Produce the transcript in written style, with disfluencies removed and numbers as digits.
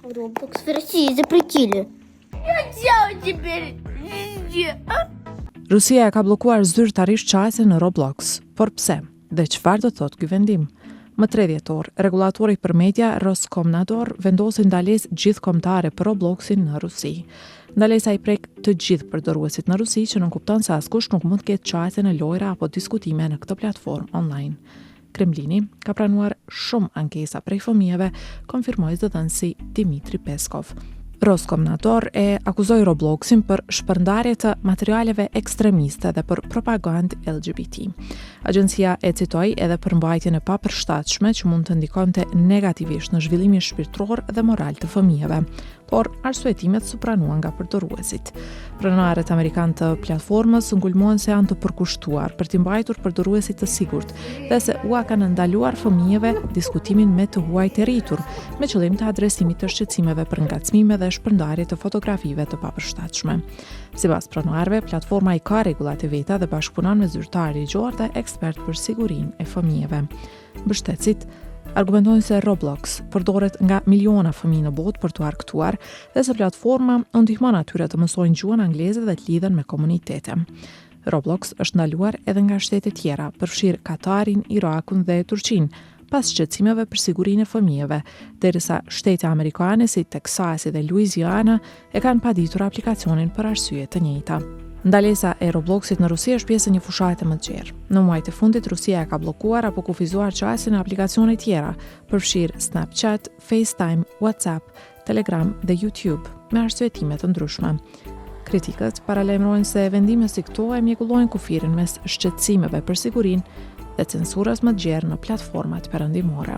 Roblox в России запретили. Что делать теперь везде? Rusia e ka bllokuar zyrtarisht qasjen në Roblox. Por pse? Dhe çfarë do të thotë ky vendim? Më 3 dhjetor, rregullatori për media Roskomnadzor vendosi ndalesë gjithëkombëtare për Robloxin në Rusi. Ndalesa i prek të gjithë përdoruesit në Rusi, që nënkupton se askush nuk mund të ketë qasje në lojra apo diskutime në këtë platformë online. Kremlini ka pranuar shumë ankesa prej fëmijëve, konfirmoi zëdhënësi Dimitri Peskov. Roskomnadzor e akuzoi Robloxin për shpërndarje të materialeve ekstremiste dhe për propagandë LGBT. Agjencia e citoi edhe përmbajtjen e papërshtatshme që mund të ndikonte negativisht në zhvillimin shpirtëror dhe moral të fëmijëve por arsyetimet s'u pranuan nga përdoruesit. Pronarët amerikanë të platformës ngulmohen se janë të përkushtuar për t'i mbajtur përdoruesit të sigurt dhe se ua kanë ndaluar fëmijëve diskutimin me të huajt e rritur, me qëllim të adresimit të shqetësimeve për ngacmime dhe shpërndarje të fotografive të papërshtatshme. Sipas pronarëve, platforma i ka rregullat e veta dhe bashkëpunon me zyrtarë ligjorë dhe ekspertë për sigurinë e fëmijëve. Mbështetësit argumentojnë se Roblox përdoret nga miliona fëmijë në botë për t'u argëtuar dhe se platforma u ndihmon atyre të mësojnë gjuhën angleze dhe të lidhen me komunitete. Roblox është ndaluar edhe nga shtete tjera, përfshirë Katarin, Irakun dhe Turqinë, pas shqetësimeve për sigurinë e fëmijëve, derisa shtete amerikane si Teksasi dhe Louisiana e kanë paditur aplikacionin për arsye të njëjta. Ndalesa e Robloxit në Rusi është pjesë e një fushate më të gjerë. Në muajt e fundit, Rusia e ka bllokuar apo kufizuar qasjen në aplikacione tjera, përfshirë Snapchat, FaceTime, WhatsApp, Telegram dhe YouTube, me arsyetime të ndryshme. Kritikët paralajmërojnë se vendime si këto e mjegullojnë kufirin mes shqetësimeve për sigurinë dhe censurës më të gjerë në platformat perëndimore.